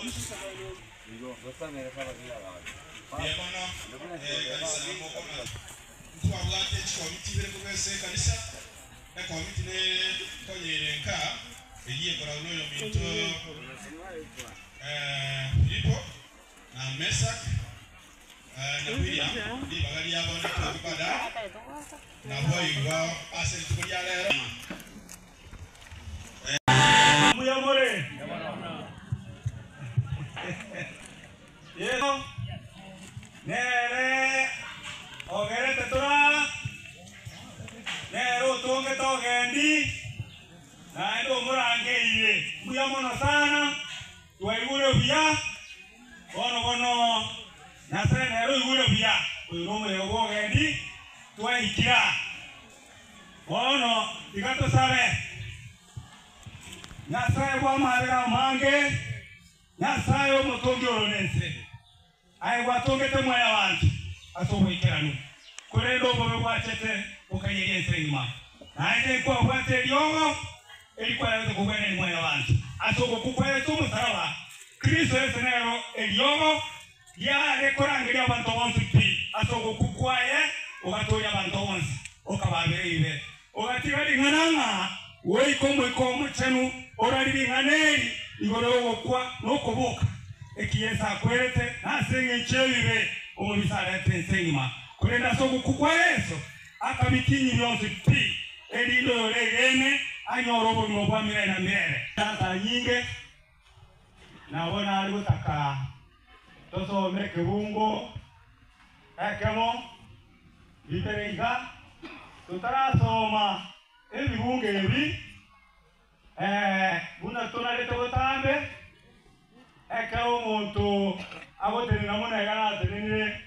Mbuya mono ekanisa nabo mokong'a. Ntwabwate chikomiti ibere korwa ase ekanisa, ekomiti nere konyere nka eyio ekoragwa noyominto Filipo na Mesak na William, ribaga riabo nditoke baadaye, naboigo ase rituko ria rero. Mbuya more? Yeso nere ogerete tora, nere otongete ogendi, naende omorangeire. Mbuya mono sana, twaigure buya, bono bono Nyasae nere oigure buya, oyo nomoyega bw'ogendi twaikire aa. Bono tiga tosabe. Nyasae bw'amabera amange, Nyasae omotongi oro nense, aye gwatongete mwanyabanto ase oboikeranu, korende obobe bwachete bokaiyeria ense engima, naende nkwabwate eriogo eri kwararete kogweneria mwanyabanto ase ogokwa kwa Yeso omosaraba. Kristo Yeso nero eriogo Riare korangeria abanto bonsi pi ase ogokwa kwaye, ogatooria abanto bonsi, okababera ebibe. Ogatiga ring'ana ng'a goika Omoika Omochenu orarie ring'ana eri igoro y'ogokwa na okoboka, eki Yeso akwerete nase engencho y'ebibe omobisa arete ense engima. Korende ase ogokwa kwa Yeso akabitinyi bionsi pi, erinde oyoregene anyore obogima bwa milele na milele. Ase anyinge Nabo nare gotaka tosome ekebungo ekemo bibere iga, totarasoma ebibungo ebi buna tonarete botambe, ekero omonto agotenena buna iga natenenire,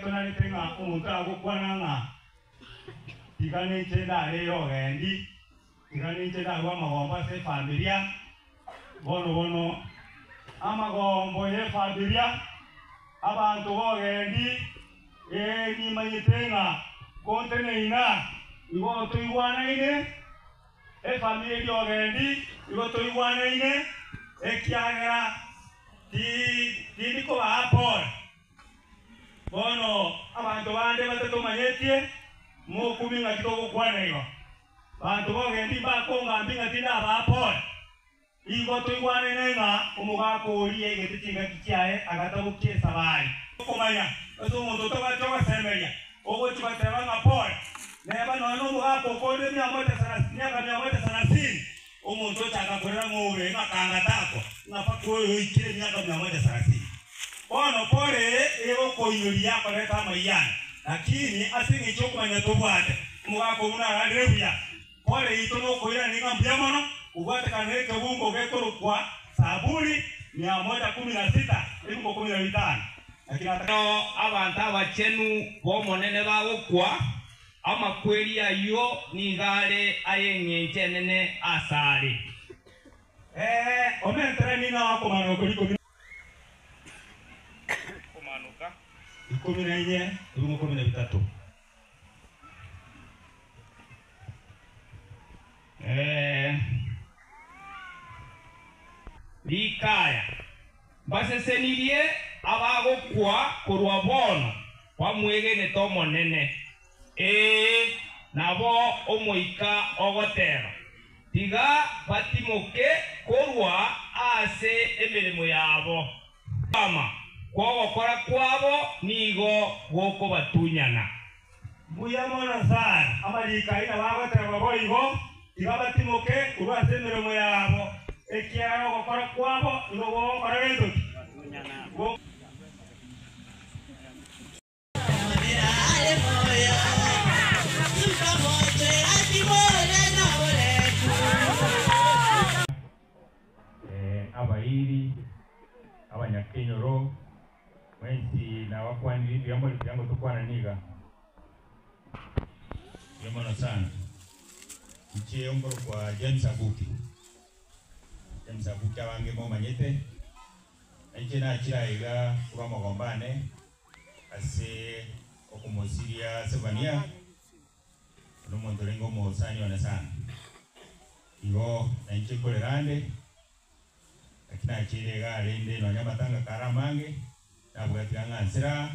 tonarete ng'a omonto agokwana ng'a tiga ninche ndarere ogendi. Tiga ninche ndarue amagombo ase efamilia, bono bono amagombo y'efamilia, abanto bogendi, ee nimanyete ng'a konteneina igo toigwanaine, efamilia eria ogendi igo toigwanaine, ekiagera ti tindi kobaa pole. Bono abanto bande batatomanyetie, mokumie ng'aki togokwana igo. Banto bogendi mbakongambia ng'a tindabaa pole. Nigo toigwanaine ng'a omogaka oria yaigete chingaki chiaye agatabokia esabari. Okomanya ase omonto otabwati ogosemeria, ogochia goteba ng'a pole, neba nonya nomogaka okorire emiaka mia moja sarasini, omonto ochaka korera ng'a obe ng'a kanga takwa, ng'a mpaka oyo oikire emiaka mia moja sarasini. Bono pole eye egokoinyoria yakoreta amayiano, lakini ase engencho y'okomanya tobwate omogaka obwo nararire buya. Pole yaito nokoirana ng'a mbuya mono kobwatekana nekebungo gekorokwa Saburi mia moja kumi na sita ebungo kumi na bitano. Naki nataka. Ekero abanto abachenu b'Omonene bagokwa, amakweri ayio nigo are ay'engencho enene asare. Ee, omentere ning'ao okomanoka rikomi na. Ikomi na inye, ebimo ikomi na bitato. Rikaya, Mbasesenirie abagokwa korwa bono bamwegenete Omonene. Ee, nabo Omoika ogoteba, Tiga batimoke korwa ase emeremo yabo. Okwama kw'ogokora kwabo nigo gokobatunyana. Mbuya mono sana. Amariiko ayio nabo agoteba boigo, Tiga batimoke korwa ase emeremo yabo, ekiagera ogokora kwabo nigo gogokora gento ki? Abairi, abanyakenyoro, mwensi nabakwanire mbuya more tiga ngotokwanani iga. Mbuya mono sana. Inche nkorokwa James Abuki, James Abuki abange momanyete, na inche nachire aiga korwa amagomba ane. Ase okomosiria Sefania, nomonto orenge omosani one sana. Igo nainche nkorera ande, Tinachiire iga rende nonya amatanga kare amange, nabwatire ang'e ansera,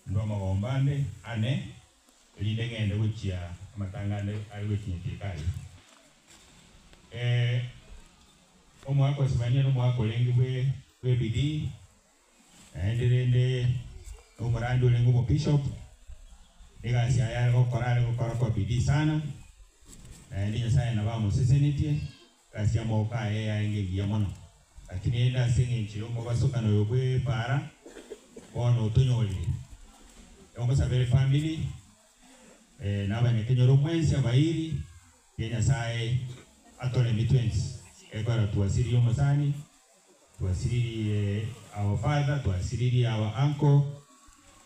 ndwe amagomba ande ane, erinde ng'ende gochia amatanga ande are gochia Nyatieko aria. Omwaka o Sefania nomwaka orenge bwe bw'ebidii, naende rende nomorandi orenge omobishop, egasi yaye are gokora are gokora kwa bidii sana, naende Nyasaye nabo amosesenetie. Egasi y'amaboko aye yarenge engiya mono. Lakini rende ase engencho y'omobasokano oyo bw'epaara, bono otonyorire. Nogosabera efamiri, na abanyakenyoro mwensi abairi, tiga Nyasae atoremie twensi. Ekero twasiririe omosani, twasiririe our father, twasiririe our uncle,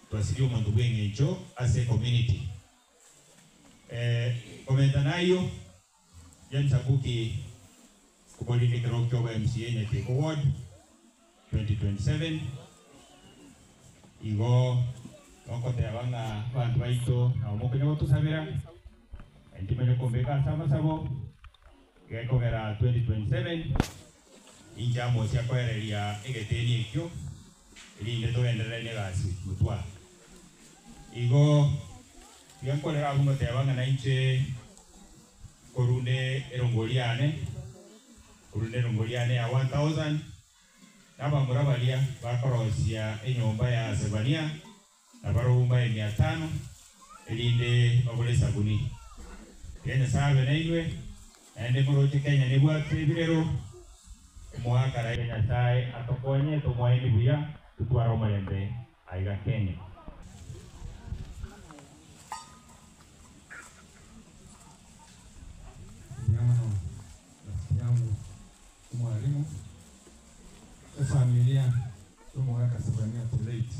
twasiririe omonto bw'eng'encho ase ecommunity. Komenta nayio, James Abuki okorinde ekerogo kioba MCA Nyatieko Ward 2027 igo nogoteba ng'a abanto baito nabo mokonya gotosabera naintwe manye kombeka ase amasabo gekogera 2027 inche amosi akoereria egeteni ekio erinde togenderere negasi motwa igo Tiga nkorere abwo ngoteba ng'a nainche nkorunde erongori yane, nkorunde erongori yane ya 1000, na abamura baria bakorosia enyomba ya Sebania nabarobwo mbae mia tano, erinde bagore esabuni. Tiga Nyasae abe nainwe, naende moroche Kenya nebwate ebirero, omoakara. Tiga Nyasae atokonye tomoaini buya, totware omorembe Aiga Kenya. Mbuya mono rafiki yangu omwalimu, efamilia y'omogaka Sefania Teleit,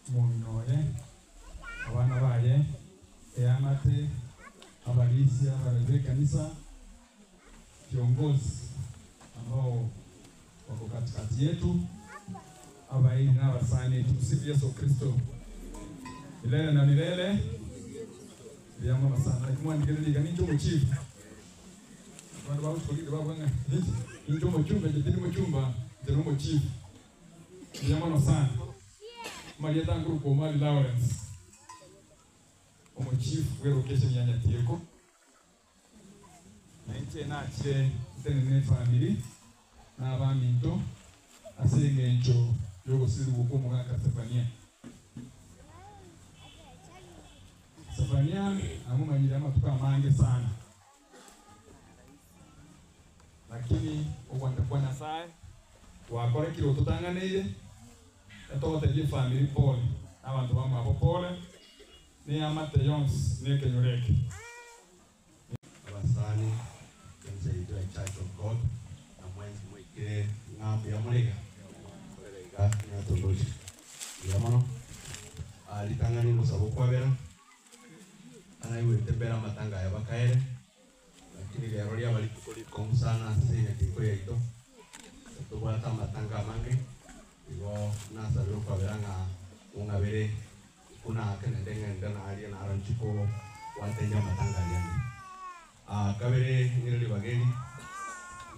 omong'ina oye, abana baye, eamate, abarisia, abarai b'ekanisa, viongozi ambao wako katikati yetu, abairi na abasani, tumsifu Yesu Kristo milele na milele. Mbuya mono sana. Naki mwandikire riga ninche omochifu. Abanto bagotukorire babuga ng'a ninche ninche omochumba, inche tindi mochumba, inche nomochifu. Mbuya mono sana. Amarieta nkorokwa Omari Lawrence, omochifu bw'elocation ya Nyatieko. Na inche nachire ntenene efamiri na abaminto ase engencho y'ogosirigwa kw'omogaka Sefania. Sefania namomanyire amatuko amange sana, lakini ogwancha kwa Nyasae gwakorekire ototang'aneire, etogotebia efamiri pole na abanto bamwabo pole, Neamate yonsi nekenyoro eke. Abasani b'ense yaito ya Church of God, na mwensi mwaikire ng'a mbuya more iga, korera iga ng'a mbuya mono. Ah, ritang'ani ngosaba okwabera, anaigwete mbere amatanga aya bakaere, lakini rero riaba rituko rikong'u sana ase engaki yaito, tobwate amatanga amange, igo nasabire okwabera ng'a ong'abere buna ake naende ng'ende naria naro inche kogwatendia amatanga aria ande. Ah, kabere ng'ire ribaga eri,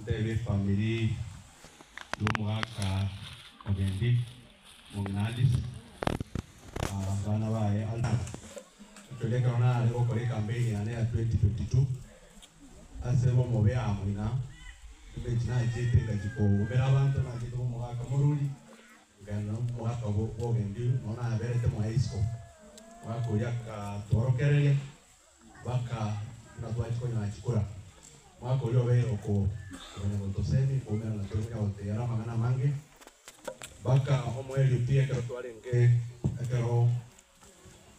ntebie efamiri y'omogaka Ogendi, omong'ina Alice, ah, abana baye Altan. Actually ekero nare gokora ecampaign yane ya 2022, ase bomobe aa moina, emechi nachiete ngachia koumera abanto, nachete bomogaka Moruri, Nkagenda nomogaka bw'obogenki nonya naberete mwa isiko, omogaka oria akatworokereria mpaka buna twachia konyora chikura. Omogaka oria obeire okonya gotosemia, koumerana tore konya gotegera amang'ana amange, mpaka omoerio pi ekero twarenge ekero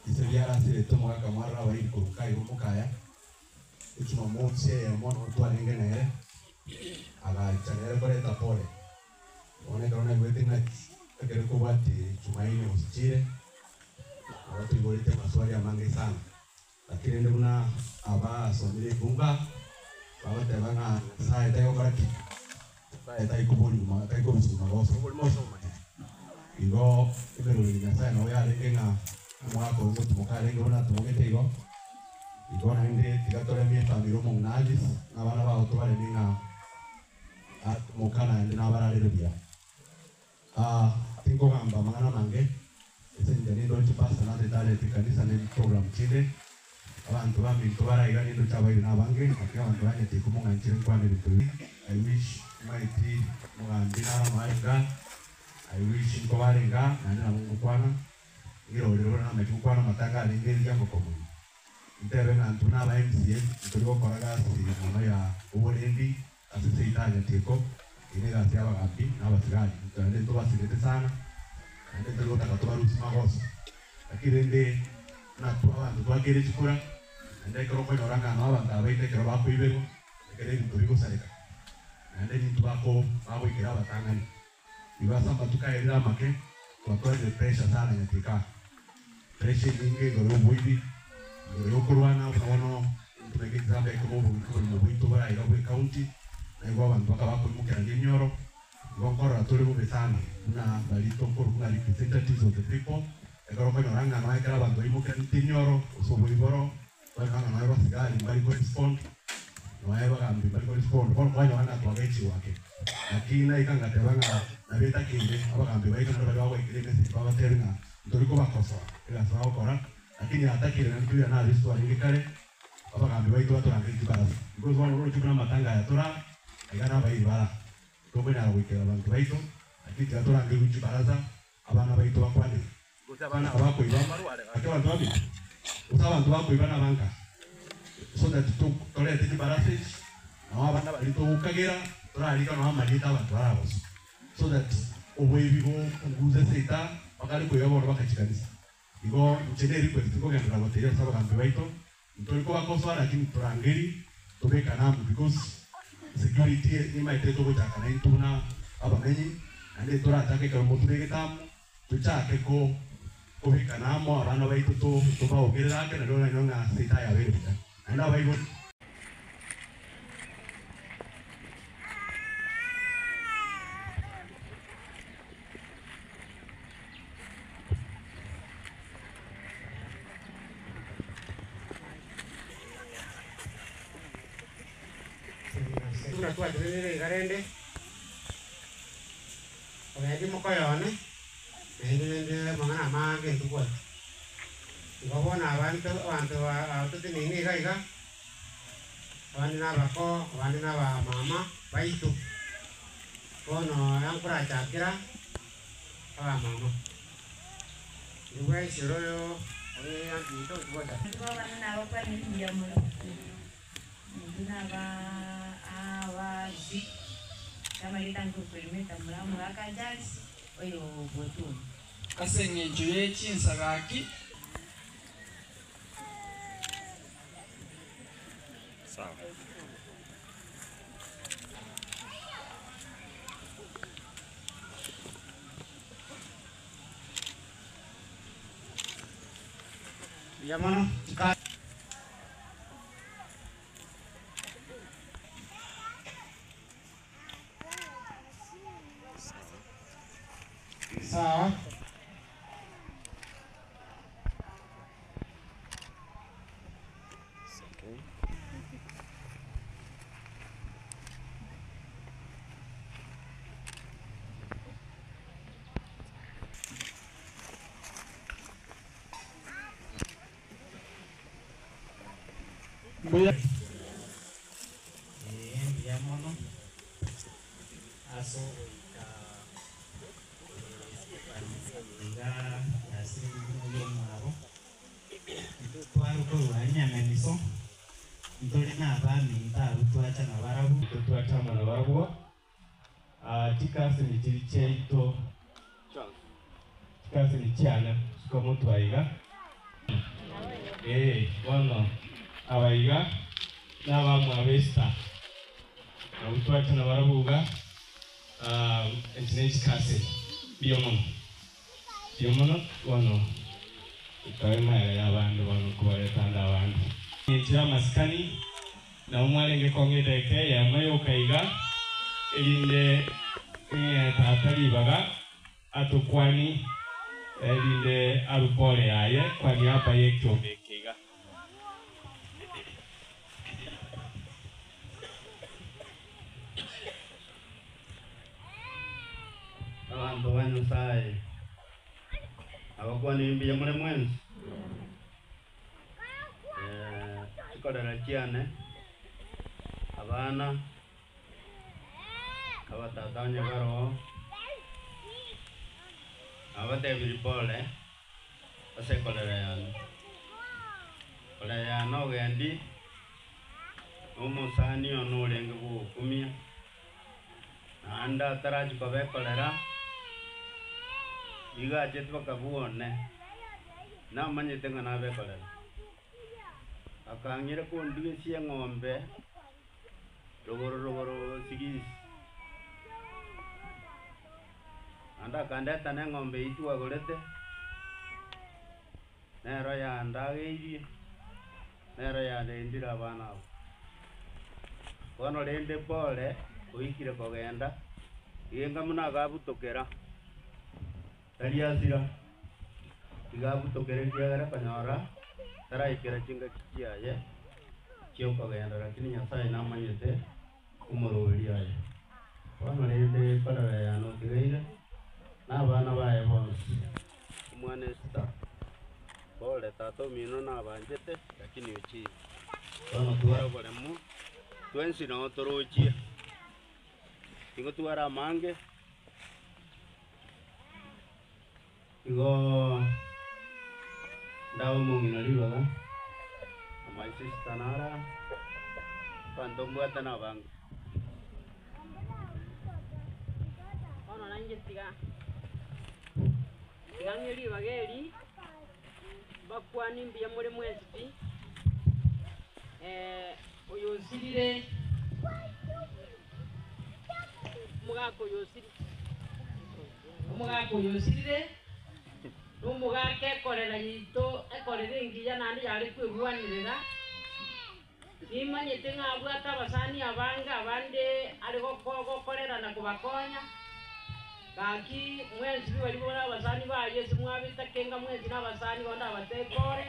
ise biarasirete omogaka mwarora abairi korwa Cairo mokaya, ejumamosi eyemo nabo twarenge nere, agacha nere koreta pole. Bono ekero naigwete ng'a ekero kobwati Jumaine gose chiire, nabo toiborete amaswali amange sana. Lakini rende buna abasomire ebunga bagoteba ng'a Nyasaye tari gokora ki? Nyasaye tari koboria tari korusia magoso, oborimo ase obomaene. Igo emeroberi Nyasaye nabo yarenge ng'a omwaka oyo ngotumoka arenge buna atumogete igo. Igo naende tiga toremie efamiri omong'ina Alice na abana bao tobaremie ng'a. Atimoka naende nabararere buya. Tinkogamba amang'ana amange, ase engencho nindoche pastor natete arete ekanisa ne chiprogram chinde, abanto baminto bare aiga nindoche abairi nabange, lakini abanto banyete komong'anchera nkwane ebinto ebi. I wish maiti omogambi naro amare iga, I wish nkobare iga naende nabo ngokwana, ng'irorere buna namache gokwana amatanga arenge riria ngokomonya. Ntebe ng'a intwe naba MCA ntori gokora gasi mono ya oborendi ase seito ya Nyatieko, eyio negasi y'abagambi na abasigari, naende ntobasirete sana, naende ntori gotaka tobarusie magoso. Lakini rende buna twe abanto twakeire chikura, naende ekero okonyora ng'a noo abanto aba baito ekero bakoiberwa, ekero ebinto bigosareka, naende nintwe bako bagoikera abatang'ani. Igo ase amatuko aerire amake, twatwarire pressure sana Nyatieko aa. Pressure enyinge igoro y'oboibi, igoro y'okorwana, buna bono ntomeke example ekemo oboremo bwaito bore aiga bwe county, naigo abanto bakaba bakoimokerania emioro, igo nkorora tore bobe sana buna baria tokorokwa ng'a representatives of the people, ekero okonyora ng'a nonya ekero abanto baimokeraneti emioro gose oboiboro, Kwanyora ng'a nonya abasigari mbari korespond, nonya abagambi mbari korespond, bono kwanyora ng'a twagechigwa ake. Lakini naika ngateba ng'a nabo etakeire abagambi baito naende baria bagoikera emessage babatebi ng'a ntori kobakosoa egasi bagokora, lakini yatakeire naende toirane ase twarenge kare, abagambi baito batorangerie chibarasa. Because bono oroche buna amatanga aya toraa, aiga nabairi bara, tokonyara goikera abanto baito, lakini tiga torangerigwe chibarasa, abana baito bakwane. Abana abakoiba gaki abanto babe, gose abanto bakoiba nabanka, so that torete chibarasa echi, nao abana baria togokagera torarika nao amarieta abanto baragosa, so that oboibi bopunguze ase etaa, bakare koiba bono baka chikanisa. Igo inche ne request nkogenderera gotebia ase abagambi baito, ntori kobakosoa lakini torangeri tobekane amo because security nimaete togochaka naintwe buna abamenyi, naende torachake ekero motubegete amo. Tochake kobekana amo abana baito tobaogerere ake, nario oranyore ng'a seito yabeire buya. Naende abaibori. Buna twatenenire iga rende, Ogendi mokoyone, naende rende amang'ana amange ntobwati. Igo bono abanto abanto aba toteneine iga iga, abande nabako, abande nabamama baito. Bono nkorachakera abamama. Nibwo esiro oyo oyo yambito tobwate. Abana nabakwanire mbuya mono. Intwe naba abarusi, namarieta nkokorimeta mura aka Charles, oyo bw'Otuoma. Ase engencho ye chinsagaki. Mbuya mono. Sawa. Mbuya. Ee, mbuya mono ase ogoika ekanisa eye iga yasirigwe noyomwabo. Intwe tware korwa enyamemiso, ntore nabaminto abwo twacha nabarabwo. Intwe twacha amo nabarabwo, chikaseni chiria chiaito, chikaseni chiane chikomotwa iga. Ee, bono aba iga nabamwabo Esther, nabwo twacha nabarabwo iga, echi ne chikaseni. Mbuya mono, mbuya mono bono ekaba emaega y'abande bono nkobareta ande abande. Engencho y'amasikani. Nabo mwarenge kong'a edageka eyemo yoka iga, erinde ng'ee tata ribaga atokwani, erinde arue pole yaye kwa niaba y'ekiombe eke iga. Abanto ba Nyasae, abakwanire mbuya more mwensi? Chikorera chiane, abana, abatata onye baroo, nabatebirie pole ase ekorera yane. Korera yane ogendi, na omosani one orenge bwogokumia. Naende atarachia kobekorera, nigo achete bakabua one, namanyete ng'a nabekorera. Akang'ira kondigesia eng'ombe rogoro rogoro sigisi, naende akandeta na eng'ombe eyio twagorete, nero yandageirie, nero yarendire abana aba. Bono rende pole oikire kogenda, igenga buna agabutokera, tari asira, iga abutokera ekiagera konyora taraikera chingaki chiaye chi'okogenda, lakini Nyasaye namanyete omoroberi aye. Bono rende korora yane otigaire, na abana baye bonsi. Omwana Esther, Pole tata omino nabanchete lakini ochire. Bono tware oboremu twensi noo torochie, tigotwara amange, igoo ndabe omong'ina ribaga, na my sister naro aa, abanto mbwate nabange. Bono nainche tiga, tiga ng'e ribaga eri, mbakwanie mbuya more mwensi pi, oyo osirire, omogaka oyo osiri, omogaka oyo osirire, na omogaka ekorera yaito, ekorera engiya naende yare kwerwanerera. Nimanyete ng'a abwate abasani abange abande are gokorera na kobakonya. Gaki mwensi baria more abasani baye ase mwabete kenga mwensi nabasani bono ndabatebie ore,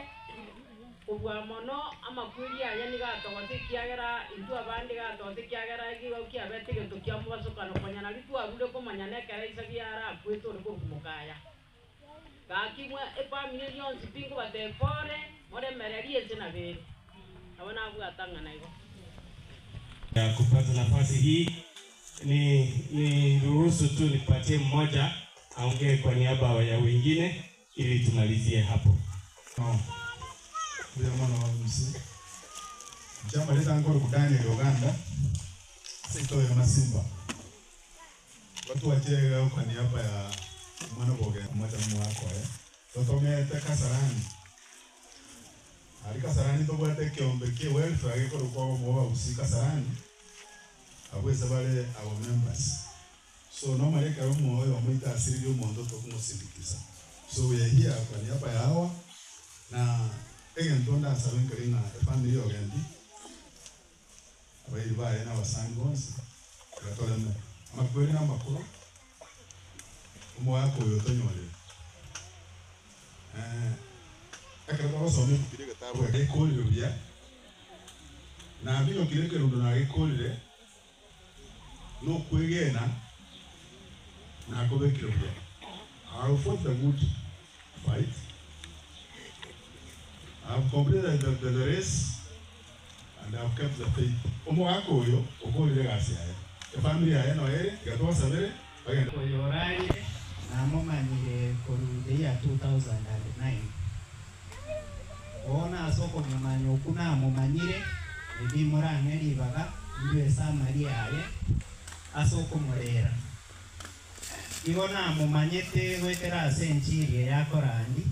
kobua mono amakweri aya nigo atogote ekiagera intwe abande iga atogote ekiagera ekigo kiabete egento kia mobasokano konya nario twarure komanyana ekero isa giarakwete ore korwa mokaya. Gaki mwe efamiri eria yonsi tinkobatebia pore, moremererie inse na bere. Nabo nabwate ang'ana igo. Ya kupata nafasi hii ni ni ruhusu tu nipatie mmoja aongee kwa niaba ya wengine ili tumalizie hapo. No. Mbuya mono babusi. Chama leta nkoro ku Daniel Oganda. Seito ya Masimba. Watu wachega kwa niaba ya omwana boge omwacha nomogaka oye. Totomete Kasarani. Aria Kasarani tobwate ekeombe kie welfare gekorokwa obomo bwa abagusii Kasarani, abwo ase bare our members. So normally ekero omo oyomo oito asiririe omonto tokomosindikiza. So we are here kwa niaba ya hawa na egento ndasabe nkeri ng'a efamiri ya Ogendi, Abairi baye na abasani bonsi tiga toreme. Amakweri na amakoro, omogaka oyo otonyorire. Eh, ekero togosoma ebuku ria egetabu eke gekorire buya, naminyokire ekerundo nagekorire nokwegena nakobekire buya. I have fought the good fight, I have completed the, the, the race, And I have kept the faith. Omogaka oyo okorire egasi yaye. Efamiri yaye noyo ere, tiga tobasabere bagende. Oyo orarire namomanyire korwa the year 2009. Bono ase okomomanya okwo namomanyire, ebi morang'e ribaga ndue esamari yaye ase okomorera. Igo namomanyete goetera ase enchiri eye akorandia,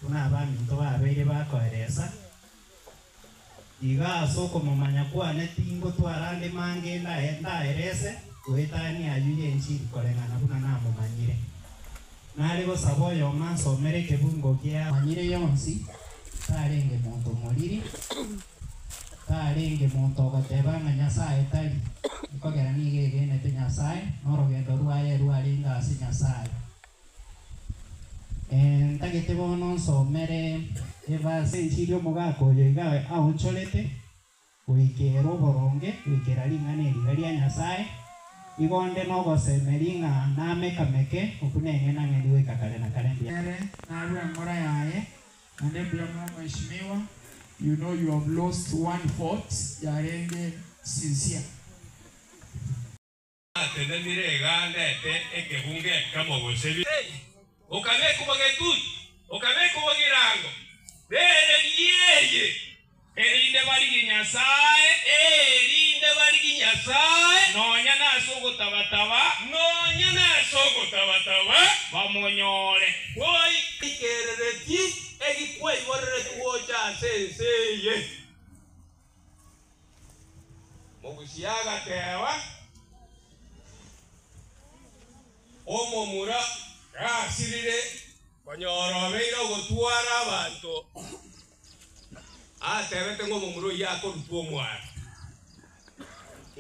buna abaminto babeire bakoeresa. Iga ase okomomanya kwane tingotwara ande mange ndaerese goetania ayio y'enchiri koreng'ana buna namomanyire. Nare gosaba oyomo ansomere ekebungo kia. Manyire yonsi, tarenge monto moriri, tarenge monto ogoteba ng'a Nyasae tari, ekogera nigo egenete Nyasae, na orogendo rwaye rwarenge ase Nyasae. Ntagete bono nsomere everse enchiri omogaka oyo iga aonchorete goikera oboronge, goikera ring'ana eriga ria Nyasae. Igo nde nogosemeri ng'a namekameke okwo neng'ena ng'endi goika kare na kare mbuya. Ere narue eng'ora yaye, naende mbuya mono mheshimiwa, you know you have lost one vote yarenge sincere. Natenenire iga ndete ekebungo ekemo gose bibere. Okabekwa bogetutu, okabekwa bogirango, bererie eye, erinde barigie Nyasae, erinde barigie Nyasae, nonya nase ogotabataba, nonya nase ogotabataba bamonyore. Goika ikerereti egikwaiboreretwe gocha ase ense eye. Mogusia agateba, Omomura gasirire konyora obeire ogotwara abanto, atebete ng'a omomura oyio akorutwa omwaro,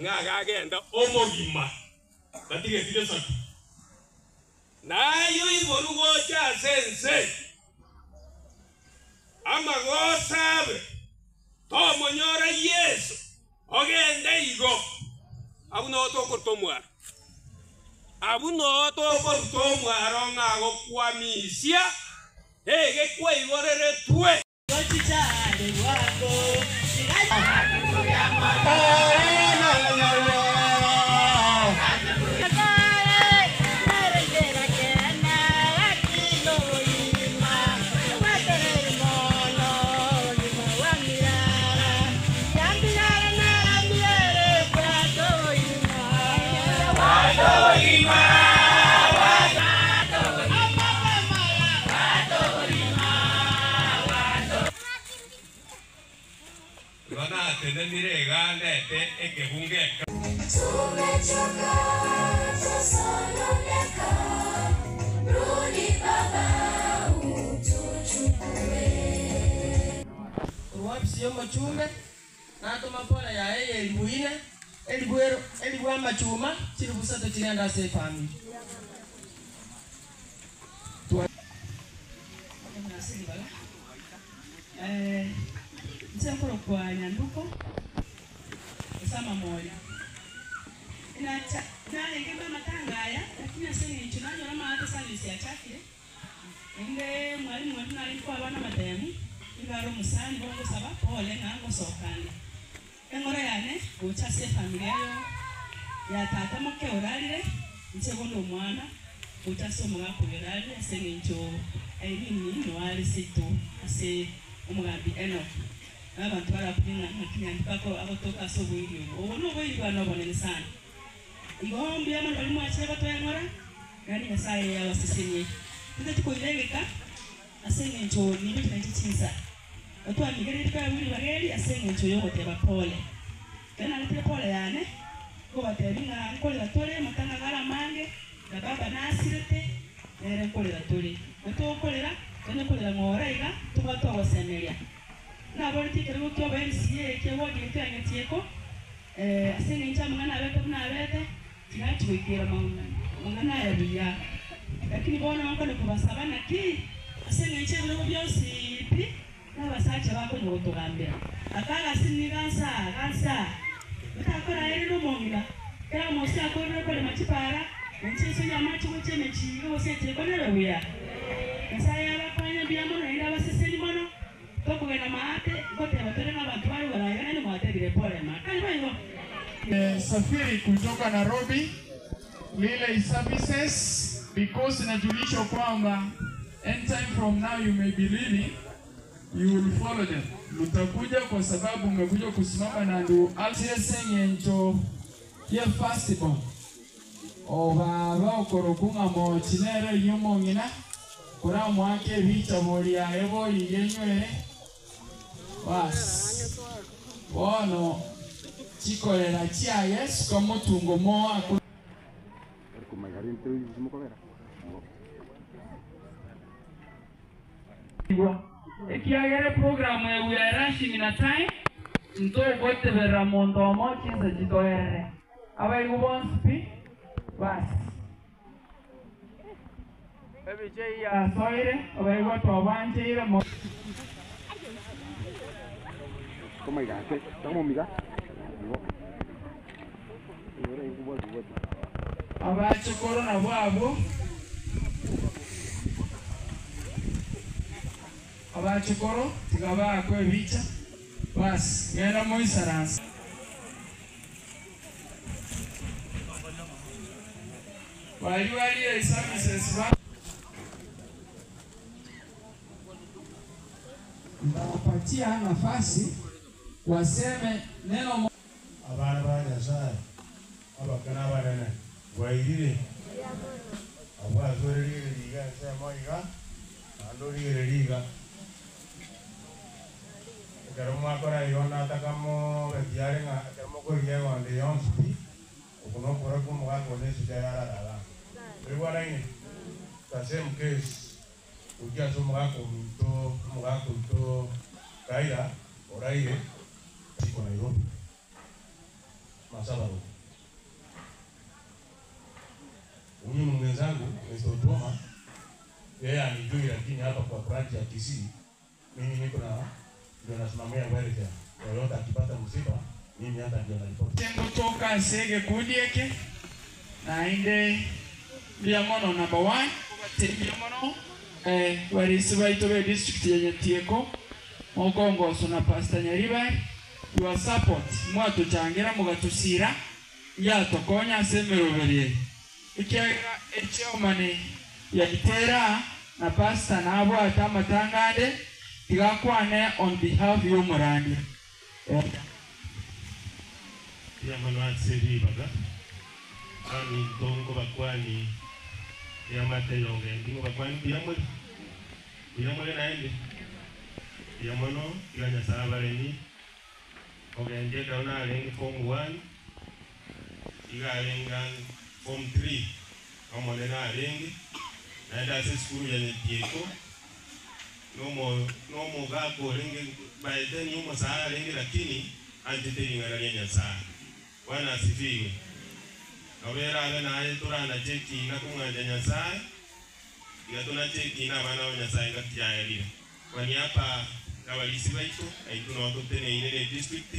ng'a agagenda omogima, batigeti gesaku. Na ayio igoro gocha ase ense, amagoso abe, tomonyora Yeso, ogende igo. Abwo noo tokoruta omwaro, abwo noo tokoruta omwaro ng'a agokwamisia egekwaigororetwe. Igo natenenire iga ndete ekebungo eke. Tumechoka, twasononeka, rudi Baba utuchukue. Korwa ofisi y'omochumbe natoma pole yaye y'elibu ine, elibu ero, elibu amachuma chilifu isato chigende ase efamiri. Ase ribaga, inche nkorokwa Nyanduko, gose Amamori. Nacha narenge amatanga aya, lakini ase eng'encho nanyora amaate service yachakire, naende mwalimu oria narenge koa abana amatemu, nigo are omosani bono ngosaba pole ng'a ngosoka nde. Eng'ora yane gocha ase efamiri eyo ya tata moke orarire, inche bono omwana, gocha ase omogaka oyo orarire ase eng'encho Irene noare seito ase omogambi Enock. Na abanto barakumie ng'a naki Nyanduko ako agotoka ase oboiri obo. Obo noboiri bwane obonene sana. Igo mbuya mono baria mwachire gotoa eng'ora, naende Nyasaye abasesenie. Tinteti koira egeka ase eng'encho nigo chinanche chinsa. Otwamigereire toegwe ribaga eri ase eng'encho y'ogoteba pole. Ekero naretire pole yane, nkobatebia ng'a nkorera tore amatanga agare amange, na baba nasirete, nere nkorera tore. Gotokorera, tonya korera ng'ora iga, tobwate ogosemeria. Naboretie ekerogo ki'obo MCA ekia ward yaito ya Nyatieko, ase eng'encho amang'ana abete buna abete, tinachia goikera mang'ana aya buya. Lakini bono nkone kobasaba naki, ase eng'encho ebirogo bionsi pi, nabasacha bakonya gotogambera. Aka agasi niga nsa aa, gansa aa, otakoraeria nomong'ina, kera omosie akorire korema chipara, na inche nsoyie amache gochia emechie iga gose etieko nebe buya. Nyasaye abakonye mbuya mono naende abaseseni mono, tokogenda maate, ngoteba tore ng'a abanto bare igoro aiga naende mwatebire pole ma. Kari boigo. Safiri kutoka Nairobi Relay Services because inajulishwa kwamba anytime from now you may be leaving, you will follow them. Mtakuja kwa sababu mmekuja kusimama na ndu alseng'encho ye firstborn obaba okorokunga mochi nere yomong'ina kuramwake ebicha bori yaye bori yenywere bas bono chikorera chiaye suka motungo moa. Ekiagere program ewu ya rushing na time ntogotebera monto omo chinsa chitoerere abaigu bonsi pi basi ebiche yasoire abaigu twabancheire mo. Abachokoro nabwo abwo abachokoro tiga baakwe ebicha basi genda moisaranse. Baria baria services ba. Nitawapatia nafasi waseme neno mo Abana ba Nyasaye, abake na abanene, bwairire? Abwo ase ore rigereria iga ensemo iga, naende origererie iga. Ekero mwakora igo nataka mobe tiyari ng'a ekero mokorigia egondo eye yonsi pi, oko nokora kw'omogaka one esucha yararara. Toigwanaine? The same case gochia ase omogaka ominto, omogaka oito Raila oraire isiko Nairobi, Masabarogo. Huyu ni mwenzangu Mr. Otuoma, yeye anijui lakini hapa kwa branch ya Kisii mimi niko na ndio nasimamia welfare. Yoyote akipata msiba mimi hata ndio naripoti. Ngotoka ase egekundi eke naende mbuya mono number one mbuya mono eh, barisi baito be district ya Nyatieko mokongoso na Pastor Nyaribari your support mwatochangira mogatusira yatokonya ase emeroberi eye ekiagera echairman yaitera na pastor nabwate amatanga ande tiga akwane on behalf ya omorandia. Mbuya mono ase ribaga, abaminto nkobakwani eamate y'ogendi nkobakwani mbuya more? Mbuya more naende? Mbuya mono, tiga Nyasae abaremi, ogendi ekero narenge form one, iga arenge ang'e form three, Omonene arenge, naende ase esukuru ya Nyatieko, nomo nomogaka orenge by then omosae arenge lakini anchete ring'ana ria Nyasae. Bwana asifiwe. Nabo erabe naye toranache ekina komwancha Nyasae, tiga tonache ekina abana ba Nyasae ngaki yaerire. Kwani apa nabarisia baito, naintwe noo toteneine ne district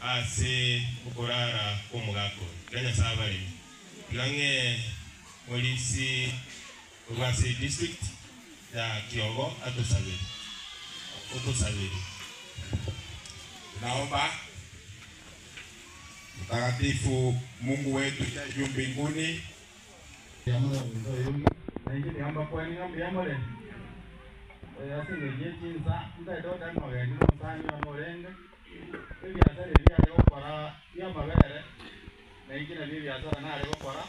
ase okorara kw'omogaka oyo. Tiga Nyasae abareme. Tiga ng'ee morisi korwa ase edistrict ya Kiogo atosabere. Otosabere. Tunaomba. Mtakatifu Mungu wetu uliye juu mbinguni. Nainche nigo mbakwani ng'a mbuya more, ase engencho ye chinsa, ntaete goteba ng'a ogendi na omosani one orenge, ebiasara ebi are gokora bi'amabere, nainche nabio ebiasara nare gokora,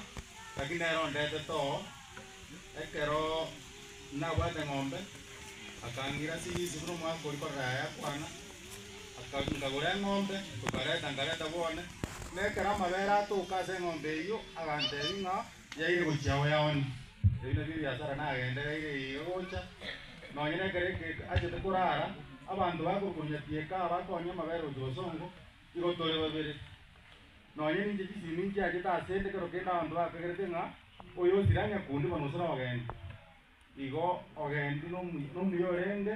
lakini nere ondetete oo, ekero nabwate eng'ombe, akang'ira sirisi buna omwaka oria korora yaya akwana, aka nkagora eng'ombe, tokareta nkareta bwone, na ekero amabere atoka ase eng'ombe eyio, agantebia ng'a yaire gochia oyaoni. Ebi nabio ebiasara nagendereire iga gocha, nonya nekero eke achete korara, abanto bakorwa nyatieka abakonya amabere gochia bosongo, igo tore babere. Nonya ninche chisimi nchiachete asende kero kende abanto bakagerete ng'a oyo osire anyakundi bono gose nogende. Igo ogendi nomuya orenge,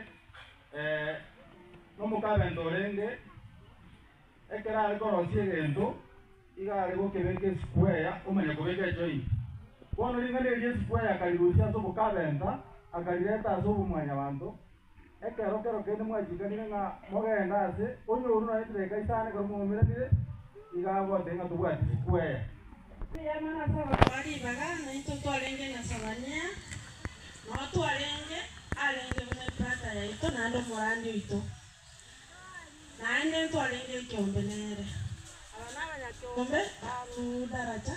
nomokabenta orenge, ekero are korosia egento, iga are gokebeka esquare omanya kobeka ejoint. Bono ring'ana erio esquare akarirusia ase obokabenta, akarireta ase obomwanyabanto, ekero kero kende mwachikanire ng'a mogende ase, onye orure nonye chidakika isano ekero mwaumeranire, iga agotebia ng'a tobwati square. Mbuya mono ase ogotoa ribaga, naintwe twarenge na Sabania, nao twarenge, arenge buna ebrata yaito naende omorandi oito, naende ntwarenge ekeombe nere. Aba nabanyakeombe barure daraja,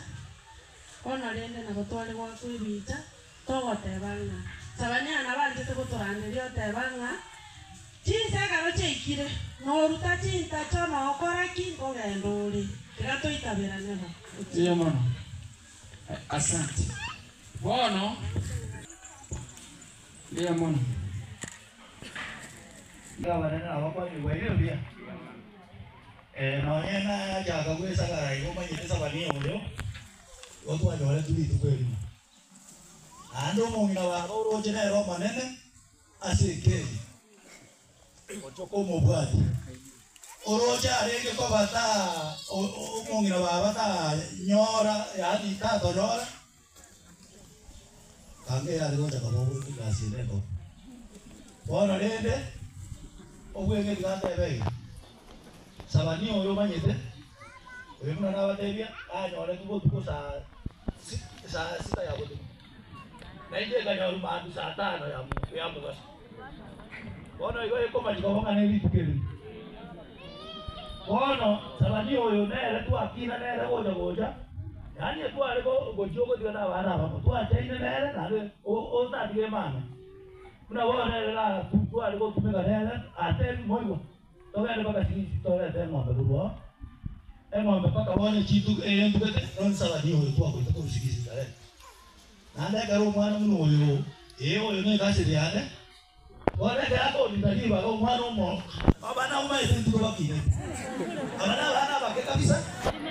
bono rende nabo tware goakwa ebicha, togoteba ng'a Sabania nabanchete gotoranderia oteba ng'a chinsa ekero chiaikire, noruta chintacho nokora ki? Nkogenda ore. Tiga toitaberane bo. Mbuya mono. Asante. Bono, mbuya mono. Abanene nabakwani bwairire buya. Eh, nonye nachaka gwesagara igo omanyete Sabania oyo, igo twanyoretwe rituko erimo. Naende omong'ina baba oroche nere omonene ase ekeri, ochoka omobwati. Oroche arenge koba ta omong'ina baba tanyora, yaani tatonyora, kanga eyare gocha koba egasi ende enkong'u. Bono rende, obweng'e tiga atebe iga, Sabani oyo omanyete, oyo buna nabatebia, anyoretwe botuko saa si saa sita ya botuko, nainche nkanyorwa mambia saa tano ya ya mogaso. Bono igo ekomanya koba ng'a nerituko erimo. Bono Sabani oyo nere twakina nere gocha gocha, yaani etware gochia ogotiga na abana abamo, twachaine nere naende otatiga emame. Buna bono nere tware gotumeka nere ase moigwa, togende mpaka sisi torete eng'ombe korwa oo, eng'ombe mpaka bono chintuko eye entugete nonye Sabani oyo twagoita korwa sigisi tareta. Naende ekero omwana buna oyo, ee, oyo nekaseri yane, bono ekero akondita ribaga omwana omo, abana abwo maete intwe bakinete, aba nabana abake kabisa,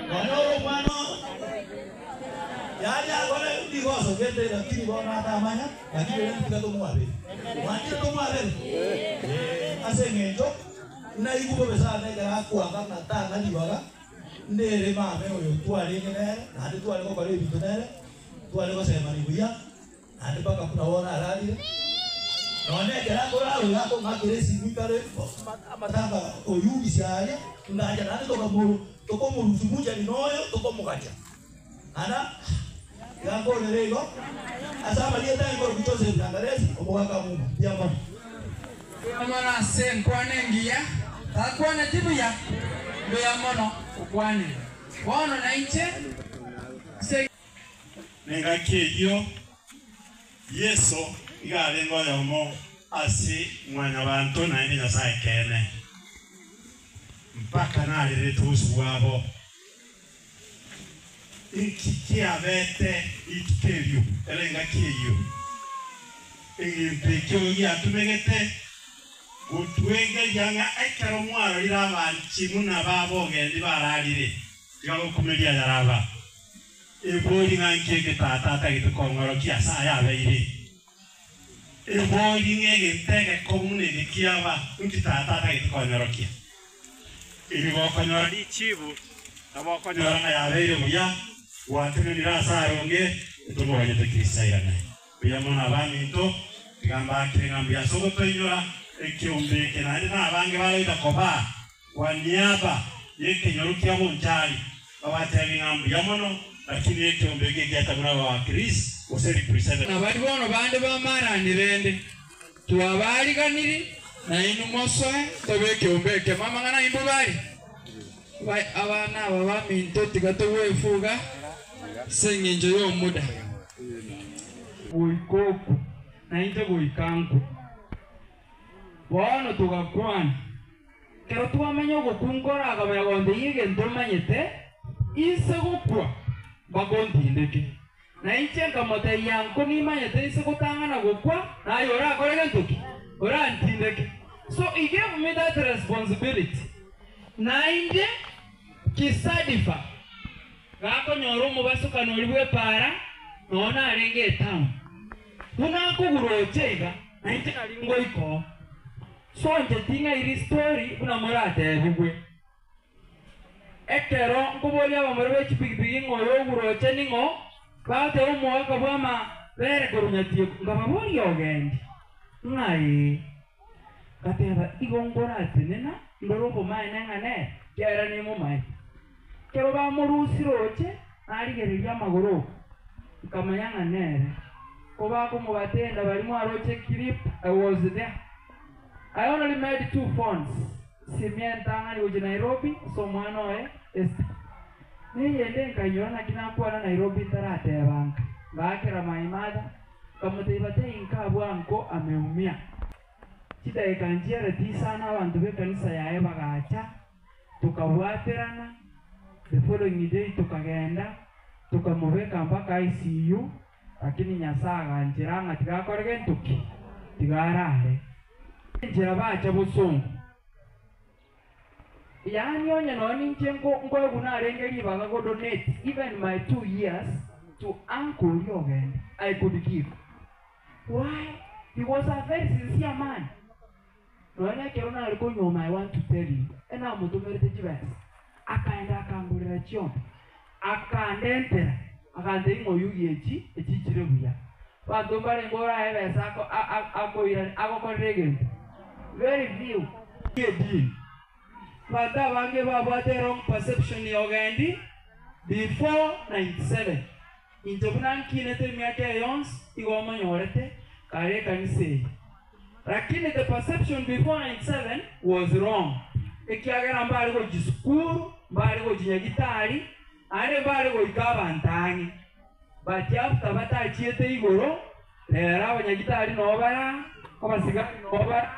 nonya ore omwana yaani akore nigo osogete lakini bono atamanya, lakini rende tiga tomwabere. Mwanchire tomwabere? Ee, ase eng'encho naigwe bobe sana ekero akwanga ng'a tang'a ribaga, nere mame oyo twarenge nere, naende tware gokora ebinto nere, Tware gosemania buya, naende mpaka buna bono ararire. Nonya ekero akorara oyo akong'akera esimi kare amatanga oyugisia aria, ngacha naende tokamoru tokomorusia muchani noyo tokomogacha. Naende iga nkorera igo, ase amarieta aye nkorokwa Joseph Nyangaresi, omogaka muma. Mbuya mono. Mbuya mono ase enkwana engiya, takwaneti buya, mbuya mono okwanire. Bono nainche ase. Nengaki eyio Yeso iga arenge oyomo ase mwanyabanto naende Nyasae ekeene, mpaka narerete obosio bwabo. Inki kiabete rituko erio, ere engaki eyio? Egento ekio giatumegete gotwegeria ng'a ekero mwarorire abanchi buna babogendi bararire, tiga gokumeria ayaraba. Ebori ng'a nki eke tata atagete kong'orokia ase aya abeire? Ebori ng'a egento egekong'u neke kiaba, nki tata atagete konyorokia? Eri gokonyora richibu, nabo okonyora ng'a yabeire buya, gwatenenire ase aronge, ntomoganyete Kristo airane. Mbuya mono abaminto, tiga mbakire ng'a mbuya ase ogotoinyora ekeombe eke, naende nabange baroita kobaa kwa niaba y'ekenyoro kia bonchari, babatebi ng'a mbuya mono, lakini ekeombe eke egiatabuna abawakilisi gose representatives. Na baria bono bande bamarani rende, twabariganirie, na inwe mosoe tobe ekeombe ekemo. Amang'ana aye mbobe aria? Abana aba baminto tiga togwefuga ase engencho y'omuda. Goika okwe, na inche goika nkwe. Bono togakwana, Ekero twamanya ogokwa nkoragamanya gonteyia egento omanyete, inse gokwa mpaka ontindeke. Na inche nkamotebia, Nko nimanyete inse gotang'ana gokwa, naye orakore gento ki? Orantindeke. So he gave me that responsibility. Naende kisadifa gakonyora omobasukano oria bw'epaara, nonya narenge etown. Buna akogura oche iga, nainche nari ngoika oo. So inche ting'airi story buna moratebigwe. Ekero nkoboria abamura be chipigipigi ng'a oyo ogure oche ning'o, bagoteba omogaka bw'amabere korwa Nyatieko. Nkababoria ogendi ng'a ee. Ngateba igo nkoratenena ndore obomaene ng'a nere, ekiagera nimomaete. Ekero bamorusire oche, narigereria amagoro oko, nkamanya ng'a nere. Kobakomobatenda baria mwaroche clip, I was there. I only made two phones, Simia entang'ani gochia Nairobi ase omwana oye Esther. Neyende nkainyora naki nakwana Nairobi ntarateba nka. Ngaakera my mother, nkamotebia batebie nka bwango ameumia. Chidakika nchiareti isano abanto b'ekanisa yaye bagacha, tokabwaterana, the following day tokagenda, tokamobeka mpaka ICU. Lakini Nyasae aganchera ng'a tiga akore gento ki? Tiga arare. Enchera bacha bosongo. Yaani onye nonya ninche nkoegwa narenge ribaga go donate even my 2 years to uncle oria ogende, I could give. Why? He was a very sincere man. Nonya ekero nare konyuoma I want to tell you, enamotomerete chibesa, akaenda akangorera chiombe, akandentera, akantebia ng'a oyugi echi echichire buya. Abanto mbarenge orae ebesa ako akoirani agokorera egento? Very few. Edini. Abanto abange babwate wrong perception ya ogendi before 97. Inche buna nkinete emiaka eye yonsi igo omonyorete kare ekanisa eye. Lakini the perception before 97 was wrong ekiagera mbare gochia sukuru, mbare gochia nyagitari, naende mbare goika abanto ang'e. But after batachiete igoro, rero abanyagitari noo bara, abasigari noo bara,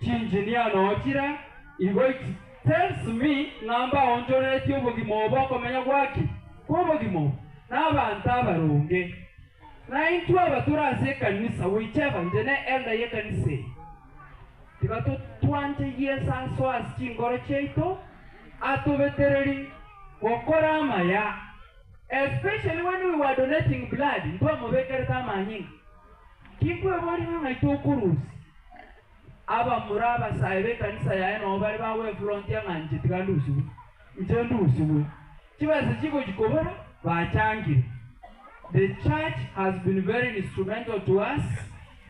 chiengineer noo chira, igo it tells me ng'a mbaonchoreretie obogima obo okomenya gwaki? Kw'obogima obo, na abanto abaronge. Na intwe aba tore ase ekanisa, whichever, inche ne elder y'ekanisa eye, tiga totwanche Yeso asoe ase chinkoro chiaito, atobetererie gokora amaya, especially when we were donating blood, ntwamobekerete amanyinga. Tinkweboria ng'a ng'ai tokorusia abamura abasae b'ekanisa yaye nabo bare bagwefrontia ng'a inche tiga ndusigwe, inche ndusigwe. Chibesa chigochia kobora, bachangire. The church has been very instrumental to us,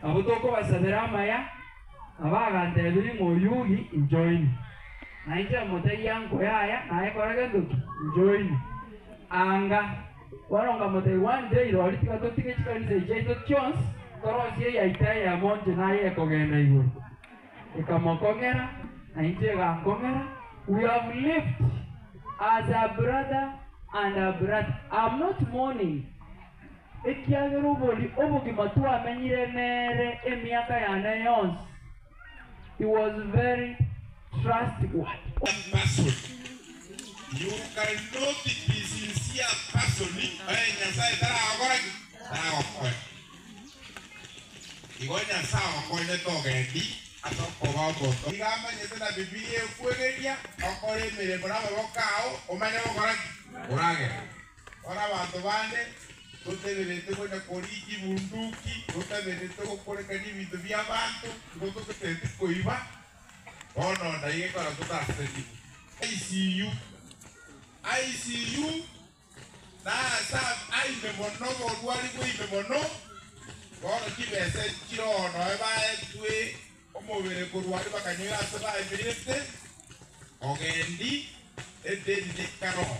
nabo tokobasabera amaya, nabo agantebirie ng'a Oyugi injoini. Na inche nkamotebia uncle yaya naye kora gento ki? Njoini. Anga bono nkamotebia one day rori tiga totige chikanisa echi chiaito chionsi torosie eyaito eyemo inche naye ekogenda igoro. Ekamokong'era na inche egankong'era, we have lived as a brother and a brother, I'm not mourning ekiagera obori obogima twamenyire nere emiaka yane yonsi, he was very trustworthy. Person. You cannot be sincere person oye Nyasaye taragokora ki? Taragokonya. Igo Nyasae okonyete ogendi ase okoba omonto. Iga amanyete na Bibilia ekwegeria okore emeremo namaboko ao omanye gokora ki? Koragera. Bono abanto bande toteberete konya koria chibunduki, toteberete gokorekania ebinto bi'abanto, igo toteberete koiba, bono ndaiga ekero totasesenigwe. ICU ICU Na aase aime mono oborwari bwaime mono, bono chibesa echi chiroo noe baetwe omobere korwa aria bakanyoira ase baimirete, ogendi edeni nekaroo.